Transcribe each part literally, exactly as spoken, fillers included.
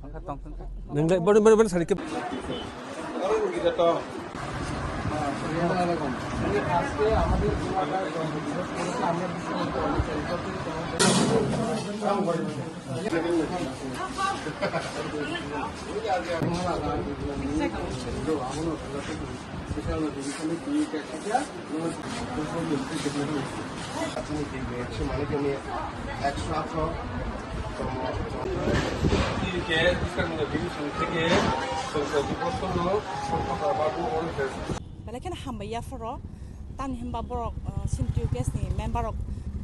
Nang dai, bani, bani, bani sari ke. Belai kheno hambai yapharo, tamni hwnba borok, uh, Sinthu case ni member rok,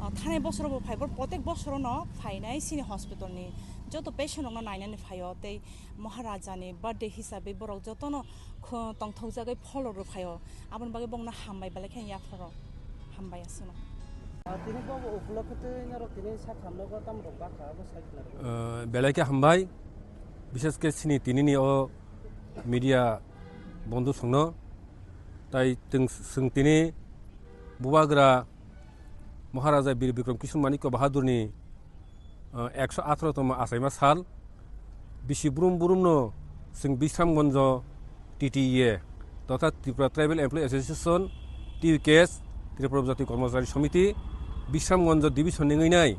uh, thanai bosoro bo phai, bor protek bosoro no phainai sini hospital ni joto patient rok no nainani phaio, tei Maharaja ni birthday hisabe borok jotono kho-, tongthokjagwi pholo rwphaio. Aboni bagwi bongno hambai belai khe yapharo. Hambai aswkno. Ah, tini bo upolokhe twi norok tini sak hamno bo tamo rok bakha abo sai khna rwgo. Ah, belai khe hambai. Bishes khe sini tini ni o media bondhu songno. Tai twng-, swng tini bubagra Maharaja Bir Bikram Kishore Manikya Bahadurni, ah, ekso atharo tongma achaima sal, bisi brum brumno chwng Bishramganjo T T E A, totha Tripura Tribal Employee Association, T U K S, Tripura Jati Kormochari Samiti, Bishramganjo Division ni wngwi nai,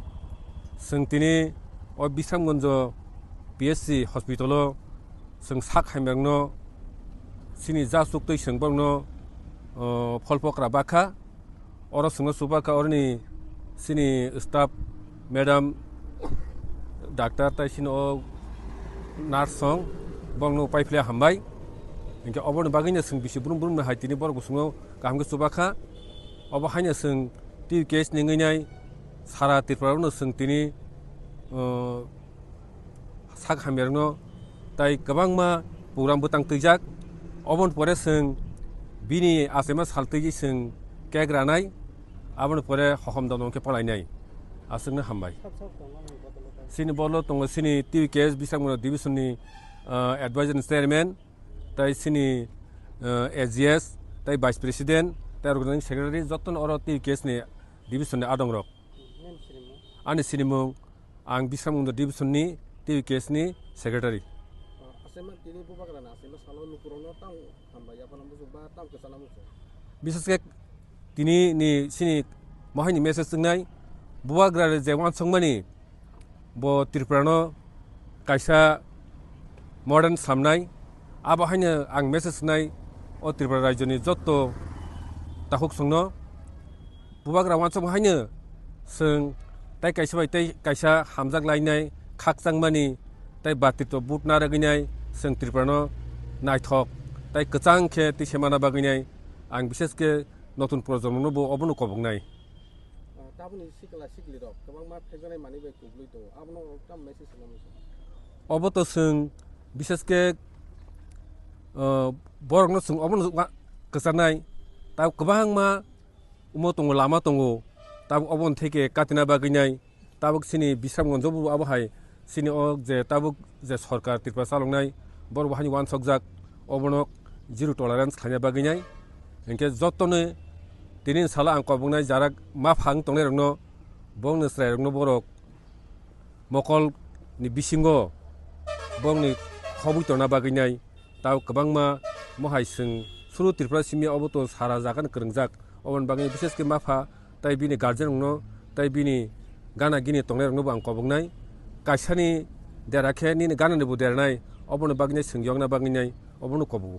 chwng tini o Bishramganjo P S C hospital o chwng sak hamyakno chini jasuk twi chwng borokno, ah, pholpokra bakha. Oro chwngno chuba kha oroni chini staff madam, doctor tai chini o nurse song bongno paiphle hambai. Hinkhe oboni bagwino chwng bisi brum brumno hai tini borok bwswngno kaham khe chuba kha. Obo haino chwng T U K S ni wngwi nai sara Tripura no chwng tini, o, sak hamyarokno tai kwbangma program bwtang twijak. Oboni pore chwng bini achaima sal twiwi chwng cake ranai, aboni pore hohom dono khe palainai. Aswkno hambai. Chini bolo tongo chini T U K S Bisakmura division ni, ah, advisor ni chairman, tai chini, ah, A G S, tai vice president, tai organizing secretary, jotono oro T U K S ni division ni adongrok. Ani sinimung. Ang Bisramganj division ni T U K S ni secretary. Ah, aswkma tini bubagrani aswkma salo lukurokno tang hambai yaphano muchung ba tang kwchana muchung. Bishes khe tini ni chini mohai ni message wngnai, bubagra je uansukmani bo Tripura no kaisa modern samnai, abo haino ang message wngnai o Tripura rajyo ni jotto takhuk songno. Bubagra uansukma haino chwng tei kaisa bai tei kaisa hamjak lainai khakchangmani tei batito but narwgwinai chwng Tripurano naithok tei kwchang khe twi semana bagwinai ang bishes khe notun projomono bo obono koboknai. Ah, tabukni sikla siklirok kwbangma phekjaknai manwi bai kuklwi tongo, abono tamo message rwna muchung? Obo to chwng bishes khe, ah, borokno chwng obono kwcharnai, tei kwbangma omo tongo, lama tongo, tabuk oboni theke katina bagwinai, tabuk chini Bisramganjo bo abo hai chini o je tabuk je sorkar Tripura chaloknai, borok bo haino uansukjak, obono zero tolerance khlaina bagwinai. Hinkhe jotono tini salo ang koboknai jarak mapha wng tongnairokno, bongni chwrairokno borok mokol ni bisingo bongni khobwi tongna bagwinai. Tao kwbangma mohai chwng suru Tripura simi obo to sara jagani kwrwngjak. Oboni bagwi bishes khe mapha tei bini guardian rokno tei bini gana gini tongnai rokno bo ang koboknai. Kaisani dera khe nini ganani bo dernai, oboni bagwi nai chwng yokna bagwi nai obono kobogo.